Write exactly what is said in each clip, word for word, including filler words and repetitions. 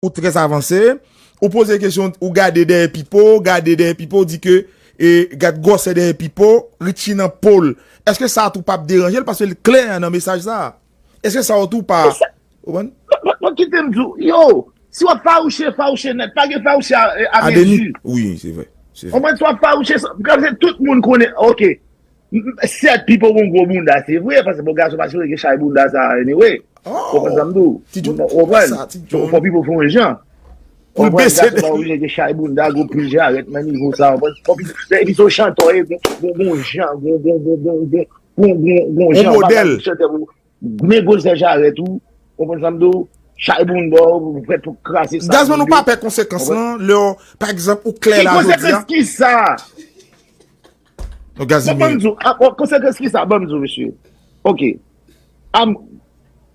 ou trè avanse, ou poze kesyon, ou gade dèyè Pipo, gade dèyè Pipo, ou di ke, e, gad gwosè dèyè Pipo, Richie nan po l. Èske sa tou p ap deranje l? Paske l klè nan mesaj sa. Èske sa w tou pa. Ou konprann? Mwen kite m di w, yo, si w ap fawouche, fawouche nèt, pa gen fawouche a, a mezi. Wi, se vre. Se vre. Konprann, si w ap fawouche, sa, paske tout moun konnen, ok, sèt Pipo gon gwo bounda, se vre, paske bon gason pa sipoze gen chay bounda sa, anyway. Ou konprann sa m di w? Ou konprann? Fò Pipo fè yon jan. Ou konprann, gason pa oblije gen chay bounda, gon pil jarèt nan nivo sa, ou konprann? Epi se yon chantè, gon jan, gon, gon, gon, gon, gon, gon, gon, gon jan, bagay chantè pou men gwosè jarèt ou, ou konprann sa m di w? Chay bounda w, ou prèt pou kraze sa. Gazman, ou pa pè konsekans lan, lè, pa egzanp, ou klè la jodi a. Ki konsekans ki sa? Gazman, ban m di w, konsekans ki sa, ban m di w, mesye. Ok.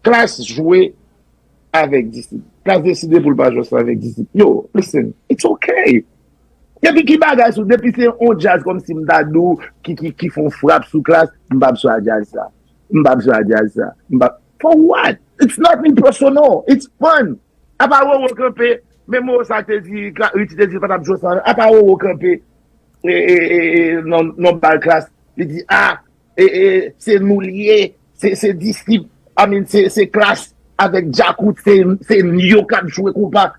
Klass jwe avèk Disip. Klass deside pou l pa jwe ansanm avèk Disip. Yo, listen, it's ok. Depi ki bagay sou, depi se yon djaz kòmsi m ta di w ki, ki, ki fè yon frap sou Klass, m p ap swa djaz sa. M p ap swa djaz sa. M p ap, for what? It's nothing personal. It's fun. Apa Roro kanpe, menm Roro sa te di, Richie te di l pa t ap jwe ansanm avè l. Apa Roro kanpe, e, e, e, e, nan, nan bal Klass, li di, a, e, e, se nou l ye, se, se Disip, I mean, se, se Klass avèk Djakout, se, se yo k ap jwe konpa.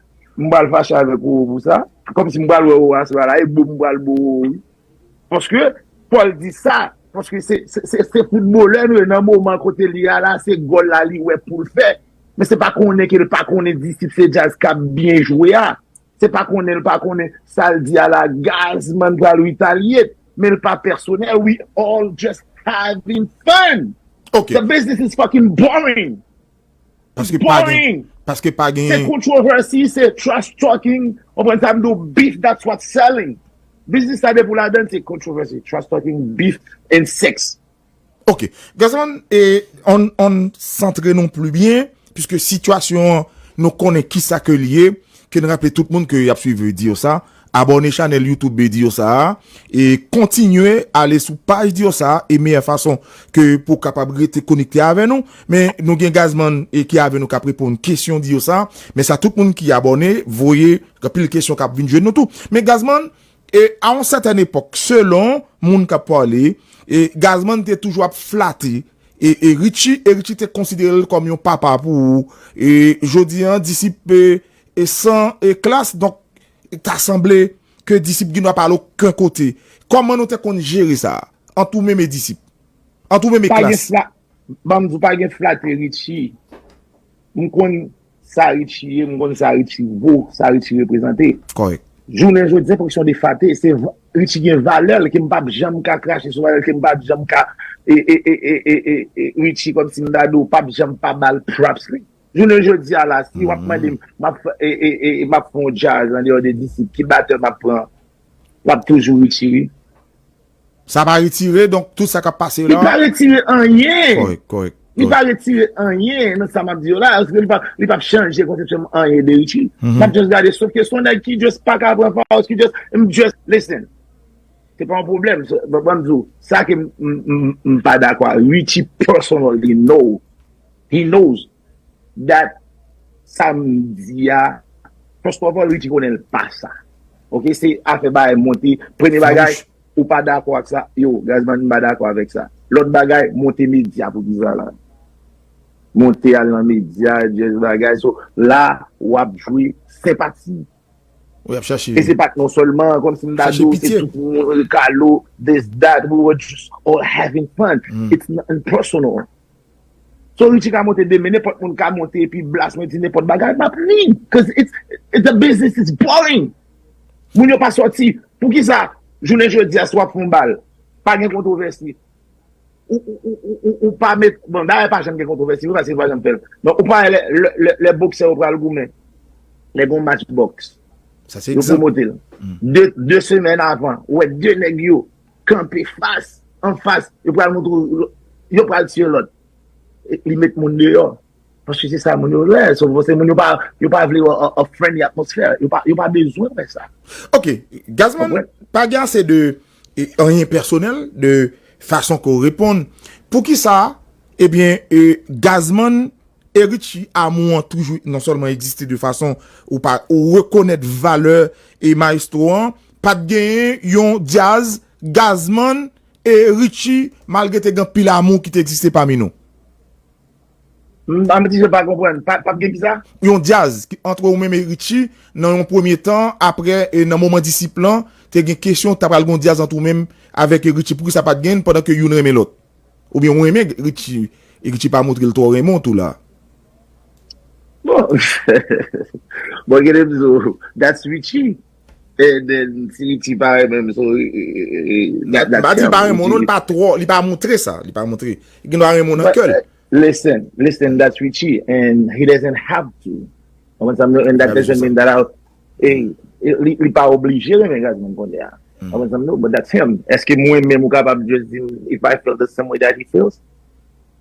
M pral fache avèk Roro pou sa. Kòmsi m pral wè Roro aswè a la, e bo m pral bo Roro, wi. Paske, fò l di sa, paske se, se, se, se foutbolè nou ye nan moman kote li a la, se gòl la li wè pou l fè. Men se pa konnen ke l pa konnen Disip se djaz k ap byen jwe a. Se pa konnen l pa konnen sa l di a la, Gazman pral retaliate. Men l pa pèsonèl, we all just having fun. The business is fucking boring. Paske pa gen, paske pa gen. Se controversy, se trash talking. Ou konprann sa m di w, beef, that's what's selling. Business sa depi w ladan l se controversy, trash talking, beef and sex. Ok. Gazman, e, ann, ann santre nou pli byen, piske sitiyasyon an, nou konnen kisa ke l ye, ke n raple tout moun ke y ap swiv Di Yo Sa, abòne chanèl YouTube Di Yo Sa a, e kontinye ale sou paj Di Yo Sa a, e meyè fason ke pou w kapab rete konekte avè nou. Men nou gen Gazman, e, ki avè nou k ap reponn kesyon Di Yo Sa a, men sa tout moun ki abòne, voye anpil kesyon k ap vin jwenn nou tou. Men Gazman, e, a yon sètèn epòk, selon moun k ap pale, e, Gazman te toujou ap flate, e, e Richie, e Richie te konsidere l kòm yon papa pou ou, e jodi an, Disip, e, e san, e Klass, donk, ta sanble ke Disip gen dwa pa al okenn kote. Kòman nou te konn jere sa? Ant ou menm e Disip? Ant ou menm e Klass? Ban m di w, pa gen flate Richie. M konn sa Richie ye, m konn sa Richie vo, sa Richie reprezante. Kòrèk. Jounen jodi a, se pa kesyon de flate, se Richie gen valè l ke m p ap janm ka krache sou valè l, ke m p ap janm ka, e, e, e, e, e, e, Richie kòmsi m ta di w p ap janm pa ba l props li. Jounen jodi a la, si w ap mande m, m ap fè, e, e, e, e, m ap fè yon djaz andeyò de Disip, ki batè m ap pran? M ap toujou Richie wi. Sa pa retire, donk, tout sa k ap pase la. Li pa retire anyen. Kòrèk, kòrèk. Li pa retire anyen nan sa m ap di yo la. Paske li pa, li p ap chanje konsepsyon m anyen de Richie. M ap just gade, sof ke se yon nèg ki just pa ka pran fawos, ki just, m just, listen. Se pa yon pwoblèm. Ban m di w, sa ke m, m, m, m pa dakò a Richie personally know. He knows that sa m di a, first of all, Richie konnen l pa sa. Ok, se afè bagay monte. Premye bagay, ou pa dakò ak sa, yo, Gazman, m pa dakò avèk sa. Lòt bagay, monte medya pou kisa la. Monte al nan medya, just bagay. So, la, w ap jwe senpati. Wi, ap chache. E se pa t non sèlman, kòmsi m ta di w, se tout moun, Kalo, this, that, we were just all having fun. It's nothing personal. So Richie ka monte demen, nenpòt moun ka monte epi blas mwen di nenpòt bagay, m ap ri. Cause it's, it's, the business is boring. Moun yo pa sòti. Poukisa jounen jodi a si w ap fè yon bal, pa gen kontwovèsi? Ou, ou, ou, ou, ou, ou pa met, bon, dayè pa janm gen kontwovèsi vre paske yo pa janm fè l. Men ou pa wè lè, lè, lè, lè boksè yo pral goumen, lè gen yon match bòks, yo pwomote l. De, de semèn avan, ou wè de nèg yo kanpe fas an fas, yo pral montre w, yo pral tiye lòt. Li met moun deyò. Paske se sa moun yo vle. So, se moun yo pa, yo pa vle a, a, a friendly atmosphere. Yo pa, yo pa bezwen wè sa. Ok, Gazman, pa gen ase de, e, anyen pèsonèl, de fason ke w reponn. Poukisa, ebyen, e, Gazman E Richie, amou an toujou non sèlman egziste de fason ou pa ou rekonèt valè e maestro an, pa t genyen yon djaz Gazman e Richie, malgre te gen anpil amou ki te egziste pami nou. M pa menti, je pa konprann. Pa, pa gen kisa? Yon djaz ki, antre ou menm e Richie, nan yon premye tan, apre, e nan moman disip lan, te gen kesyon, ta pral gen yon djaz antre ou menm avèk Richie. Poukisa pa t gen, pandan ke youn renmen lòt? Oubyen ou renmen Richie, e Richie pa montre l twò renmen w tou la? Bon, bon, gen de m zo, that's Richie. And then, si Richie pa renmen m, so, eh, eh, eh, that, M pa di l pa renmen w, non, li pa twò, li pa montre sa, li pa montre. Li gen dwa renmen w nan kè l. Listen, listen, that's Richie, and he doesn't have to. Ou konprann sa m di w? And that doesn't mean that I, eh, eh, li, li pa oblije renmen Gazman kounye a. Ou konprann sa m di w? But that's him. Èske mwen menm ou kapab just di m if I feel the same way that he feels?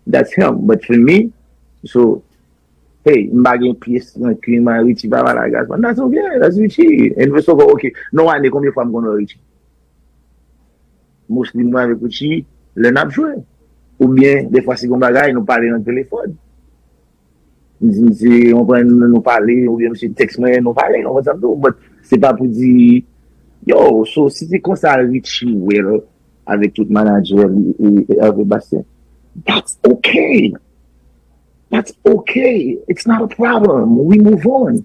That's him. But for me, so, hey, m pa gen pyès rankin, man, Richie pa pale a Gazman. That's okay, that's Richie. And first of all, okay, nan ane, konbyen fwa m konn wè Richie? Mostly mwen avèk Richie, lè n ap jwe. Oubyen, defwa si gon bagay, nou pale nan telefòn. M di misye, ou konprann, nou pale, oubyen misye tèks mwen, nou pale, ou konprann sa m di w? But se pa pou di, yo, so, si se konsa Richie wè l avèk tout manadjè li e, e Hervé Bastien, that's okay. That's okay. It's not a problem. We move on.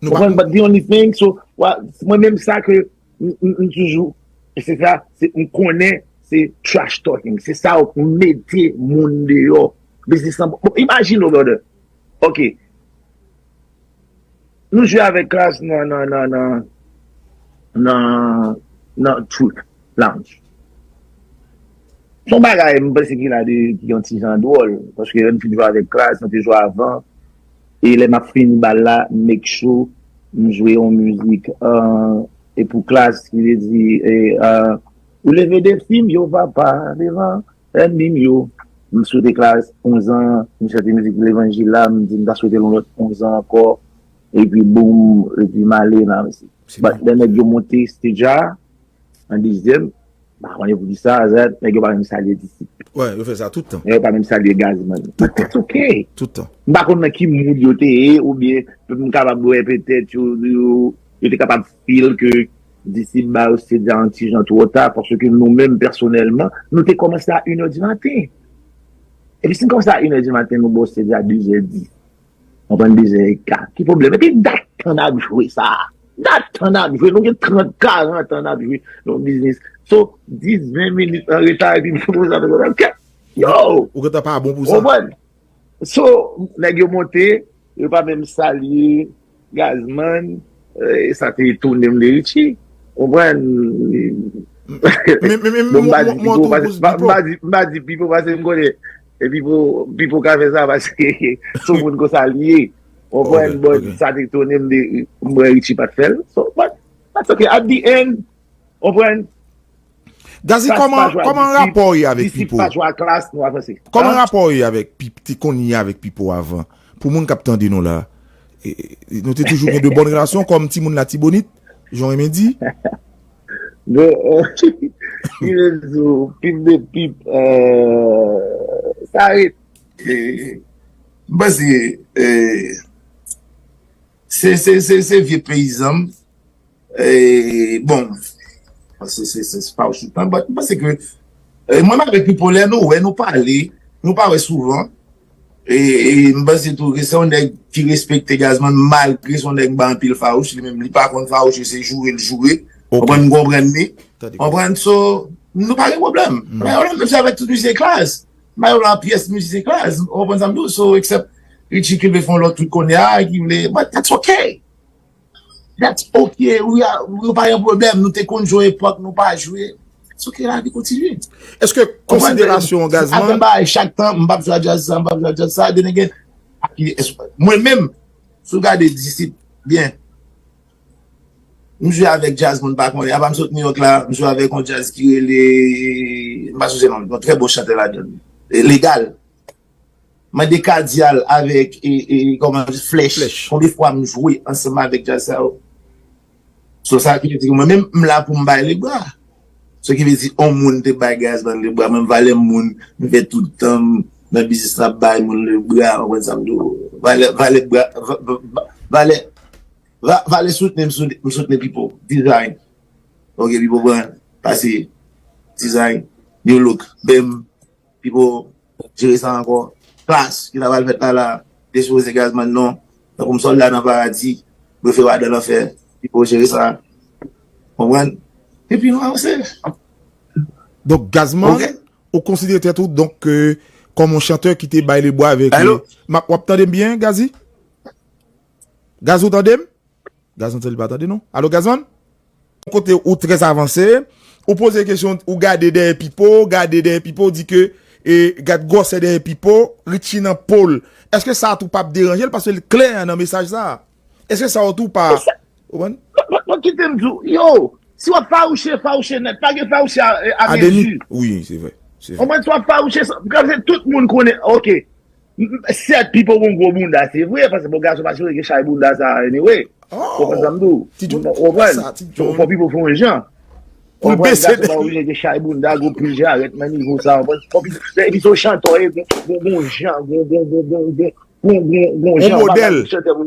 Ou konprann? But the only thing, so, wa, mwen menm sa ke m, m, m toujou, e se sa, se, m konnen se trash talking. Se sa w mete moun deyò. Biznis lan, bon, imajine w, brother. Ok. Nou jwe avèk Klass nan, nan, nan, nan, nan, nan Truth Lounge. Se yon bagay, m panse ki la de, ki yon ti jan dwòl. Paske lè m fin jwe avèk Klass, nou te jwe avan. E lè m ap fini bal la, m make sure m jwe yon mizik, euh, e pou Klass, ki vle di, e, euh, ou leve defi m, yo papa, devan ènmi m yo. M swete Klass onz an, m chante mizik levanjil la, m di m ta swete l yon lòt onz an ankò. Epi boum, epi m ale nan mesi. But lè nèg yo monte stage la, an dezyèm, m pa konnen poukisa, nèg yo pa menm salye Disip. Wè, yo fè sa tout tan. Nèg yo pa menm salye Gazman. But that's okay. Tout tan. M pa konn nan ki mood yo te ye, oubyen m kapab wè petèt yo, yo, yo te kapab feel ke Disip ba yo stage la yon ti jan twò ta, paske nou menm pèsonèlman, nou te kòmanse a inè di maten. Epi si n kòmanse a inè di maten, nou ba w stage a dezè dis. Konprann, dezè e ka. Ki pwoblèm? Epi dat tan n ap jwe sa. Dat tan n ap jwe. Nou gen trant, karant an n ap jwe nan biznis. So, dis, ven minit an reta epi pou sa fè kòb. Yo! Ou gentan pa bon pou sa. Konprann? So, nèg yo monte, yo pa menm salye Gazman, eh, sa te etone m de Richie. Konprann? Men, men, men, men, mwen, mwen tou, plis Pipo. M pa di, m pa di Pipo, paske m konnen, e Pipo, Pipo ka fè sa, paske se yon moun konsa li ye. Konprann? Bon, sa te etone m de, m wè Richie pa t fè l. So, but, that's okay. At the end, konprann? Gazi, kòman, kòman rapò w ye avèk Pipo? Disip pa jwe a Klass, nou avanse. Kòman rapò w ye avèk Pipo, te konn ye avèk Pipo avan? Pou moun k ap tande nou la, e, e, nou te toujou gen de bòn relasyon kòm timoun Latibonit, jan w renmen di? Bon, ki rezo, Pip de Pip, euh, sa ret. E, m panse, e, se, se, se, se vye peyizan m. E, bon, se, se, se, se pa ou chita, but m panse ke, e, mwen avèk Pipo lè nou wè, nou pale, nou pa wè souvan. E, e m panse tou ke se yon nèg ki respekte Gazman, malgre se yon nèg m ba anpil fawouch, li menm li pa konn fawouche, se joure l joure. Konprann, m konprann li. Konprann, so, nou pa gen pwoblèm. M pa gen pwoblèm, menm si avèk tout mizisyen Klass. M pa gen pwoblèm ak pyès mizisyen Klass. Ou konprann sa m di w? So, except Richie ki vle fè yon lòt tout kounye a, ki vle, but that's okay. We are, nou pa gen pwoblèm. Nou te konn jwe yon epòk, nou pa jwe. It's okay, lavi kontinye. Èske konsiderasyon Gazman? Afè bagay chak tan, m p ap jwe a djaz sa, m p ap jwe a djaz sa, then again, mwen menm, si w gade Disip byen, m jwe avèk djaz moun pa konnen. Apa m sot New York la, m jwe avèk yon djaz ki rele, m pa sonje non l, yon trè bon chantè ladan l. E, Legal. Mande Kadial avèk, e, e, kòman, Flèch. Flèch. Konbyen fwa m jwe ansanm avèk djaz sa yo? So, sa ki vle di ke mwen menm, m la pou m bay lebra. So ki vle di, yon moun te bay Gazman lebra. Mwen, m valè moun, m fè tout tan m nan biznis la, bay moun lebra, w konprann sa m di w? Valè, valè, bra- va- va- va- valè, va- valè soutni m, soutni m, soutni Pipo. Design. Ok, Pipo pran, pase, design, new look. Bam, Pipo jere sa ankò. Klas ki ta pral fèt la la, despoze Gazman non. Tankou m sòlda nan paradi, mwen fè w adan lanfè. Pipo jere sa. Konprann? Epi nou avanse. Donk, Gazman, ou konsidere tèt ou donk, euh, kòm yon chantè ki te bay lebwa avèk. Alo? Euh, w ap tande m byen, Gazi? Gazi, ou tande m? Gazman, li pa tande, non? Alo, Gazman? Kote ou trè avanse, ou poze kesyon, ou gade dèyè Pipo, gade dèyè Pipo, ou di ke, e, gad gwosè dèyè Pipo, Richie nan pol. Èske sa tou p ap deranje l? Paske l klè nan mesaj sa. Èske sa tou pa. Ou konprann? Mwen kite m di w, yo, si w ap fawouche, fawouche nèt, pa gen fawouche a, a mezi. Wi, se vre. Se vre. Ou konprann, si w ap fawouche, paske tout moun konnen, ok, sèt Pipo gon gwo bounda, se vre, paske bon gason pa sipoze gen chay bounda sa, anyway. Ou konprann sa m di w? Ou konprann? Fò Pipo fè yon jan. Ou konprann, gason pa oblije gen chay bounda, gwo pil jarèt nan nivo sa, ou konprann? Fò Pipo, epi se yon chantè, gon, gon, gon jan, gon, gon, gon, gon, gon, gon, gon, gon jan, ou pa ka chante pou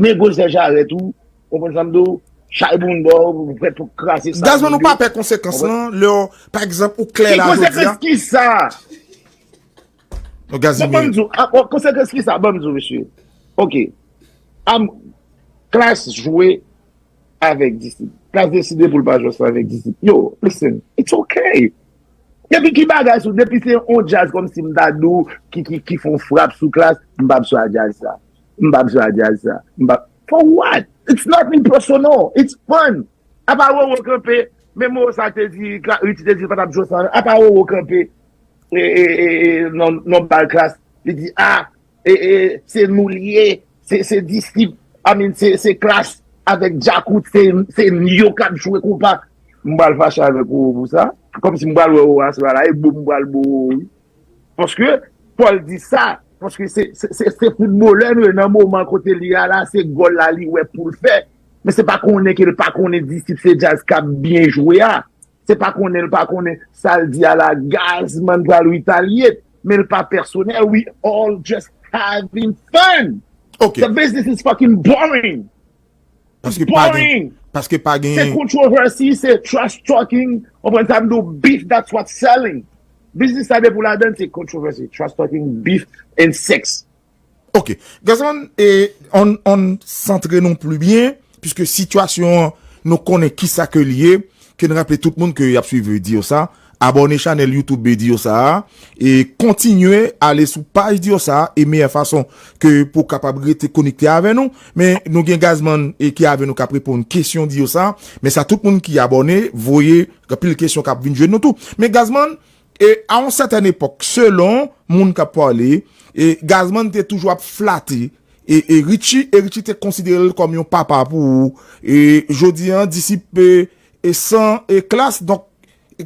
negosye jarèt ou, ou konprann sa m di w, chay bounda, ou prèt pou kraze sa. Gazman, ou pa pè konsekans lan, lè, pa egzanp, ou klè la jodi a. Ki konsekans ki sa? Non, Gazman. Ban m di w, ah, bon, konsekans ki sa, ban m di w, mesye. Ok. Am, Klass jwe avèk Disip. Klass deside pou l pa jwe ansanm avèk Disip. Yo, listen, it's ok. Depi ki bagay sou, depi se yon djaz kòmsi m ta di w ki, ki, ki fè yon frap sou Klass, m p ap swa djaz sa. M p ap swa djaz sa. M p ap, for what? It's nothing personal. It's fun. Apa Roro kanpe, menm Roro sa te di, Richie te di l pa t ap jwe ansanm. Apa Roro kanpe, e, e, e, e, nan, nan bal Klass, li di, ah, e, e, se nou l ye, se, se Disip, I mean, se, se Klass avèk Djakout, se, se yo k ap jwe konpa. M pral fache avèk Roro pou sa. Kòmsi m pral wè Roro aswè la, e bo m pral bo Roro, wi. Paske, fò l di sa, paske se, se, se, se foutbolè nou ye nan moman kote li a la, se gòl la li wè pou l fè. Men se pa konnen ke l pa konnen Disip se djaz k ap byen jwe a. Se pa konnen l pa konnen sa l di a la, Gazman pral retaliate. Men l pa pèsonèl, we all just having fun. Ok. The business is fucking boring. Paske pa gen, paske pa gen. Se controversy, se trash talking. Ou konprann sa m di w, beef, that's what's selling. Biznis sa depi w ladan, se controversy, trash talking, beef, and sex. Ok. Gazman, e, on, on santre nou pli byen, piske sitiyasyon an, nou konnen kisa ke l ye, ke n raple tout moun ke y ap swiv Diosa, abòne chanèl YouTube Diosa a, e kontinye ale sou paj Diosa a, e meyè fason ke pou w kapab rete konekte avè nou, men nou gen Gazman e ki avè nou k ap reponn kesyon Diosa, men sa tout moun ki abòne, voye anpil kesyon k ap vin jwenn nou tou. Men Gazman, e a yon sètèn epòk, selon moun k ap pale, e Gazman te toujou ap flate e, e Richie, e Richie te konsidere l kòm yon papa pou ou. E jodi an, Disip, e, e san, e Klass, donk,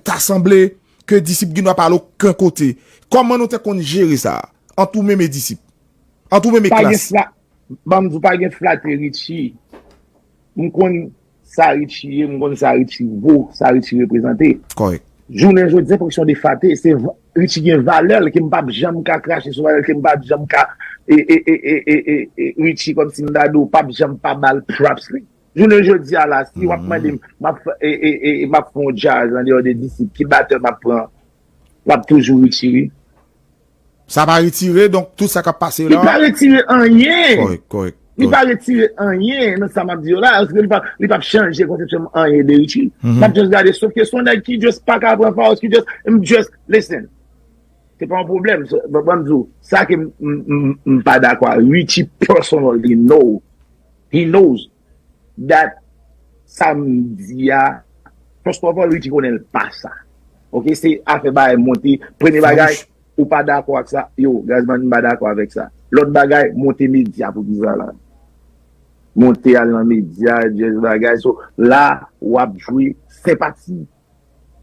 ta sanble ke Disip gen dwa pa al okenn kote. Kòman nou te konn jere sa? Ant ou menm e Disip? Ant ou menm e Klass? Ban m di w, pa gen flate Richie. M konn sa Richie ye, m konn sa Richie vo, sa Richie reprezante. Kòrèk. Jounen jodi a, fòk se yon defate. Se, Richie gen valè l ke m p ap janm ka krache sou valè l, ke m p ap janm ka, e, e, Richie kòmsi m ta di w p ap janm pa ba l props li. Jounen jodi a la, si w ap mande m, m ap fè, e, e, e, m ap fè yon djaz andeyò de Disip, ki batè m ap pran, l ap toujou Richie, wi. Sa pa retire, donk, tout sa k ap pase la. Li pa retire anyen. Kòrèk, kòrèk. Li pa retire anyen nan sa m ap di yo la. Paske li pa, li p ap chanje konsepsyon m anyen de Richie. M ap just gade, sof ke se yon nèg ki just pa ka pran fawos, ki just, m just, listen. Se pa yon pwoblèm, ban m di w, sa ke m, m, m, m pa dakò a Richie personally, no. He knows that sa m di a, first of all, Richie konnen l pa sa. Ok, se afè bagay monte. Premye bagay, ou pa dakò ak sa, yo, Gazman, m pa dakò avèk sa. Lòt bagay, monte medya pou ki sa la. Monte al nan medya, just bagay. So, la, w ap jwe senpati.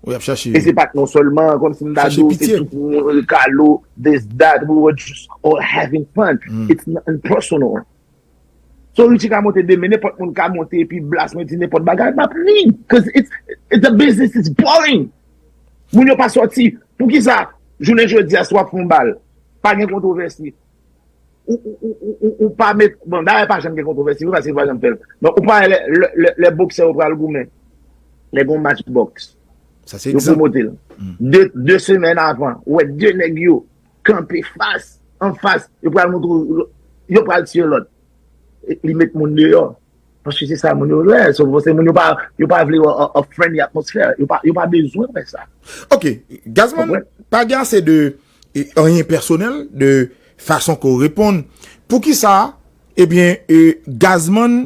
Wi, ap chache. E se pa t non sèlman, kòmsi m ta di w, se tout moun, Kalo, this, that, we were just all having fun. It's nothing personal. So Richie ka monte demen, nenpòt moun ka monte epi blas mwen di nenpòt bagay, m ap ri. Cause it's, it's, the business is boring. Moun yo pa sòti. Poukisa jounen jodi a si w ap fè yon bal, pa gen kontwovèsi? ou, ou, ou, ou, ou pa met, bon, dayè pa janm gen kontwovèsi vre, paske yo pa janm fè l. Men ou pa wè lè, lè, lè, lè boksè yo pral goumen, lè gen yon match bòks, Sa se yo egzanp. Pwomote l. De, de semèn avan, ou wè de nèg yo kanpe fas an fas, yo pral montre w, yo pral tiye lòt. E li met moun deyò. Paske se sa moun yo vle. So, se moun yo pa, yo pa vle a, a, a friendly atmosphere. Yo pa, yo pa bezwen wè sa. Ok, Gazman, Konprann? Pa gen ase de e, anyen pèsonèl, de fason ke w reponn. Poukisa, ebyen, e, Gazman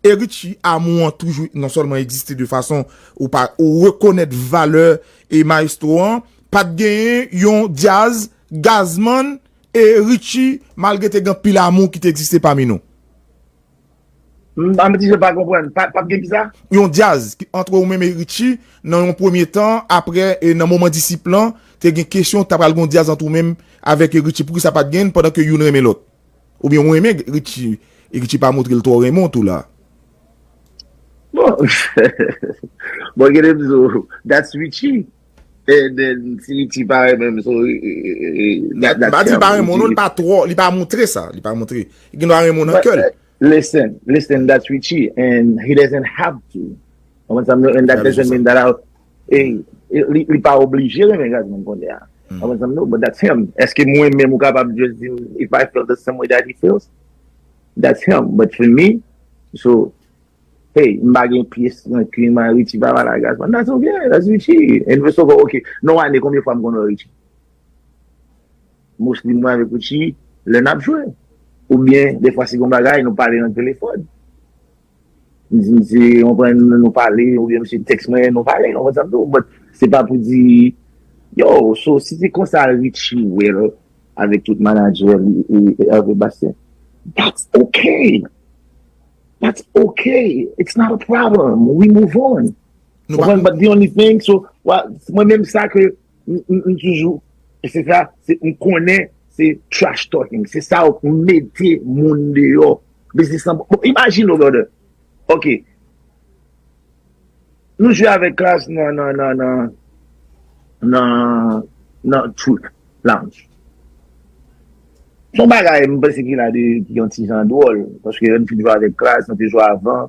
e Richie, amou an toujou non sèlman egziste de fason ou pa ou rekonèt valè e maestro an, pa t genyen yon djaz Gazman e Richie, malgre te gen pil amou ki te egziste pami nou. M pa, m ti jan pa konprann. Pa, pa t gen kisa? Yon djaz ki, antre ou menm e Richie, nan yon premye tan, apre, e nan moman disip lan, te gen kesyon, ta pral gen yon djaz antre ou menm avèk e Richie. Poukisa pa t gen, pandan ke youn renmen lòt? Oubyen ou renmen Richie, e Richie pa montre l twò renmen w tou la? Bon, bon, gade m di w, that's Richie. And then, si Richie pa renmen m, so, eh, eh, eh, that, M pa di l pa renmen w, non, li pa twò, li pa montre sa, li pa montre. Li gen dwa renmen w nan kè l. Listen, listen, that's Richie, and he doesn't have to. Konprann sa m di w? And that doesn't mean that I, eh, eh, li, li pa oblije renmen Gazman kounye a. Konprann sa m di w? But that's him. Èske mwen menm ou kapab just di m, if I feel the same way that he feels? That's him. But for me, so, hey, m pa gen pyès rankin, man, Richie pa pale a Gazman. That's okay, that's Richie. And first of all, okay, nan ane, konbyen fwa m konn wè Richie? Mostly mwen avèk Richie, lè n ap jwe. Oubyen, defwa si gon bagay, nou pale nan telefòn. M di misye, yon pwen nou pale, oubyen misye tèks mwen, nou pale, yon pwen sa m di w. But se pa pou di, yo, so, si se konsa Richie wè l avèk tout manadjè li, e, e Hervé Bastien, that's okay. That's okay. It's not a problem. We move on. Nou pa Konprann? But the only thing, so, wa- mwen menm sa ke m, m, m toujou, e se sa, se, m konnen, se trash talking. Se sa ou mete moun deyò. Biznis lan, bon, imajine w, brother. Ok. Nou jwe avèk Klass nan, nan, nan, nan, nan, nan Truth Lounge. Se yon bagay, m panse ki la de, ki yon ti jan dwòl. Paske lè m fin jwe avèk Klass, nou te jwe avan.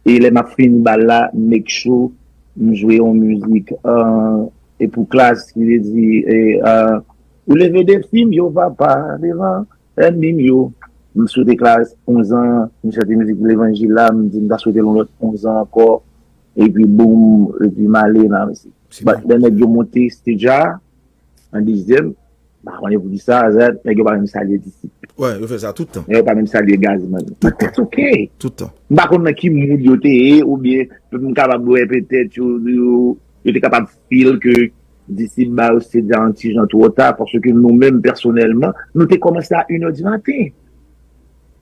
E lè m ap fini bal la, m make sure m jwe yon mizik, euh, e pou Klass, ki vle di, e, euh, ou leve defi m, yo papa, devan ènmi m yo. M swete Klass onz an, m chante mizik levanjil la, m di m ta swete l yon lòt onz an ankò. Epi boum, epi m ale la, mesye. Se But lè nèg yo monte stage a, an dezyèm, m pa konnen poukisa, zèt, nèg yo pa menm salye Disip. Wè, yo fè sa tout tan. Nèg yo pa menm salye Gazman. But that's okay. Tout tan. M pa konn nan ki mood yo te ye, oubyen m kapab wè petèt yo, yo, yo te kapab feel ke Disip ba yo stage a yon ti jan twò ta, paske nou menm pèsonèlman, nou te kòmanse a inè di maten.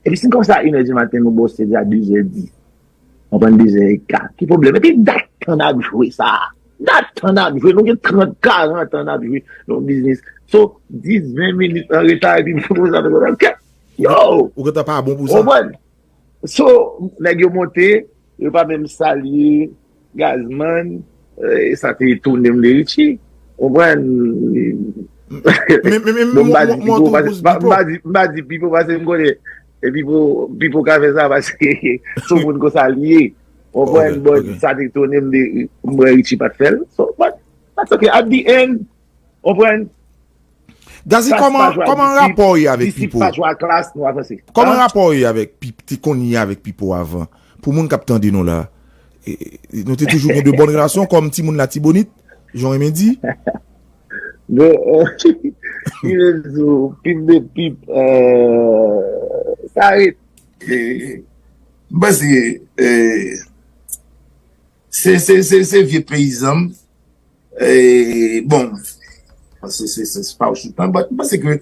Epi si n kòmanse a inè di maten, nou ba yo stage a dezè dis. Konprann, dezè e ka. Ki pwoblèm? Epi dat tan n ap jwe sa. Dat tan n ap jwe. Nou gen trant, karant an n ap jwe nan biznis. So, dis, ven minit an reta, epi pou sa, yo! Ou gentan pa bon pou sa. Konprann? So, nèg yo monte, yo pa menm salye Gazman, eh, sa te etone m de Richie. Konprann? Men, men, men, Bon, m pa mwen, di mwen, Pipo, mwen paske- tou, pa- m Pipo. pa di, m pa di Pipo, paske m konnen. E Pipo, Pipo ka fè sa, paske se yon moun konsa li ye. Konprann? Ok, Bon, ok. sa te etone m de, m wè Richie pa t fè l. So, but, that's okay. At the end, konprann? Gazi, Klass kòman, pa jwe ak kòman Disip, rapò w ye avèk Disip Pipo? Pa jwe ak Klass, nou avanse. Kòman Hein? Rapò w ye avèk Pip, te konn ye avèk Pipo avan? Pou moun k ap tande nou la, e, e, nou te toujou gen de bòn relasyon kòm timoun Latibonit, jan w renmen di. Bon, ki rezo, Pip de Pip, euh, sa ret. E, m panse, e, se, se, se, se vye peyizan m. E, bon, se, se, se, se pa ou chita, but m panse ke,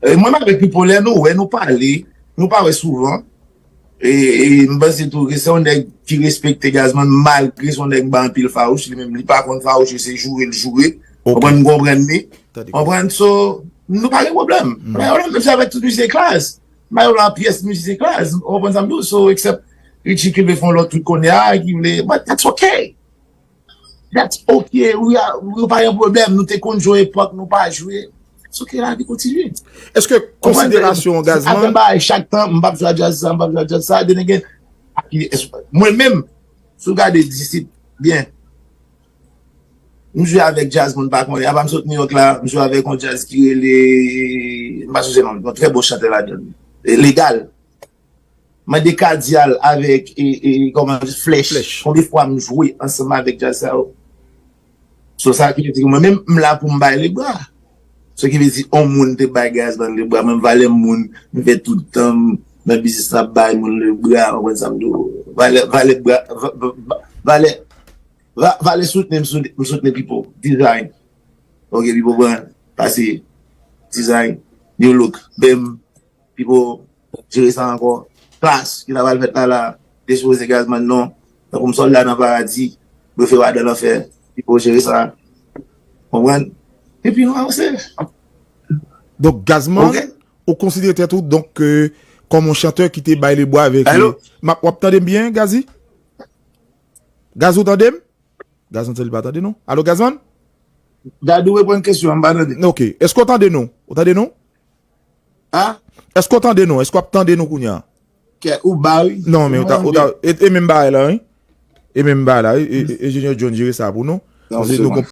e, mwen avèk Pipo lè nou wè, nou pale, nou pa wè souvan. E, e m panse tou ke se yon nèg ki respekte Gazman, malgre se yon nèg m ba anpil fawouch, li menm, li pa konn fawouche, se joure l joure. Ok. Konprann, m konprann li. Tande. Konprann, so, nou pa gen pwoblèm. Men, menm jan avèk tout mizisyen Klass. Mayo la pyès mizisyen Klass. Ou konprann sa m di w? So, except Richie ki vle fè yon lòt tout kounye a, ki vle, but that's okay. That's okay. We are, nou pa gen pwoblèm. Nou te konn jwe yon epòk, nou pa jwe. So ke lavi kontinye. Èske konsiderasyon Gazman? Chak tan, m p ap jwe djaz sa, m p ap jwe djaz sa, then again, mwen menm, si w gade Disip byen, m jwe avèk djaz moun pa konnen. Apa m sot New York la, m jwe avèk yon djaz ki rele, m pa sonje non, yon trè bon chantè ladan. Legal. Mande Kadial avèk e, e, kòman, Flèch. Konbyen fwa m jwe ansanm avèk djaz sa yo? So sa ki vle di mwen menm m la pou m bay lebra. So ki vle di on moun te bay Gazman lebra, mwen valè moun, m fè tout tan m nan biznis la bay moun lebra, w konprann sa m di w? Valè valè bra valè valè soutni m soutni pipo design. Ok, pipo pran pase design, new look, bèm, pipo jere sa ankò. Klas ki ta pral fèt la la, despoze Gazman non. Tankou m sòlda nan paradi, mwen fè w adan lanfè, pipo jere sa. Konprann? Epi nou avanse. Donk Gazman, ou konsidere tèt ou donk kòm yon chantè ki te bay lebwa avèk. W ap tande m byen, Gazi? Gazi, ou tande m? Gazman se li pa tande non. Alo, Gazman? Dadou reponn kesyon an, m pa tande. Ok. Èske w tande nou? Ou tande nou? Ha? Èske w tande nou? Èske w ap tande nou kounye a? Kè ou ba wi. Non, men ou ta, ou ta, e, e menm bagay la, wi. E menm bagay la, wi. E, e, Enjenyè John jere sa pou nou. Paske nou gon